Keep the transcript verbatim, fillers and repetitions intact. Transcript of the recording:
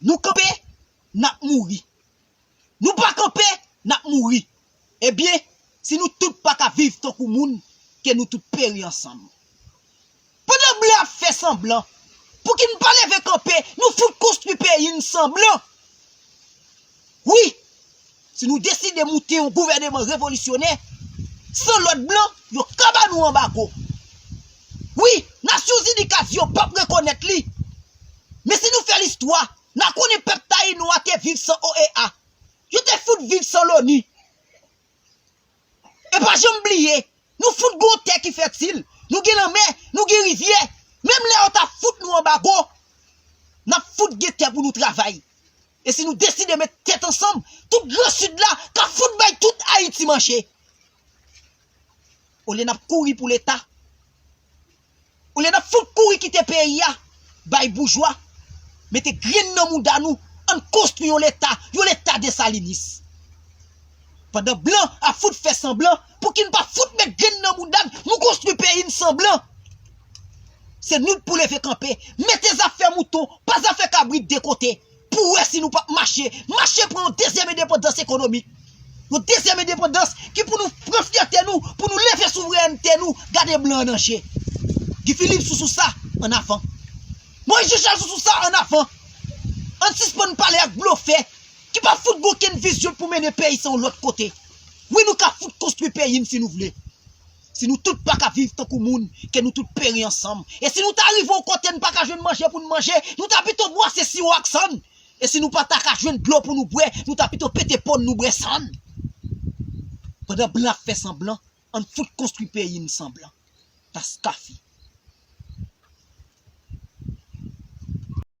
Nou kanpe, n ap mouri. Nou pa kanpe, n ap mouri. Ebyen, si nou tout pa ka viv tankou moun, ke nou tout peri ansanm. Pandan blan ap fè sanblan, pouki n pa leve kanpe, nou fout konstwi peyi n san blan? Wi, si nou deside moute yon gouvèneman revolisyonè, san lòd blan, yo ka ba nou anbago. Wi, Nasyonzini ka di yo p ap rekonèt li. Men si nou fè listwa, n a konnen pèp tayino a te viv san O E A. Yo te fout viv san loni. E pa janm bliye, nou fout gon tè ki fètil. Nou gen lanmè, nou gen rivyè. Menm lè yo ta fout nou anbago, n ap fout gen tè pou nou travay. E si nou deside met tèt ansanm, tout Gran Sid la ka fout bay tout Ayiti manje. Olye n ap kouri pou Leta, olye n ap fout kouri kite peyi a bay boujwa, mete grenn nan mouda nou, ann konstwi yon Leta, yon Leta desalinis. Pandan blan ap fout fè sanblan, pouki n pa fout met grenn nan mouda n, nou konstwi peyi n san blan? Se nou k pou leve kanpe, mete zafè mouton, pa zafè kabrit de kote, pou wè si nou p ap mache, mache pran yon dezyèm endepandans ekonomik. Yon dezyèm endepandans ki pou nou pran fyète nou, pou nou leve souvrènte nou, gade blan an nan je. Guy Philippe sou sou sa, ann avan. Moïse Jean Charles sou sou sa, ann avan. Ann sispann pale ak blofè ki pa fout gen okenn vizyon pou mennen peyi sa yon lòt kote. Wi, nou ka fout konstwi peyi n si nou vle. Si nou tout pa ka viv tankou moun, ke nou tout peri ansanm. E si nou ta rive yon kote n pa ka jwenn manje pou n manje, nou ta pito bwase siwo ak sann. E si nou pa ta ka jwenn dlo pou nou bwè, nou ta pito pete pon nou bwè sann. Pandan blan ap fè sanblan, ann fout konstwi peyi n san blan. Taskafi.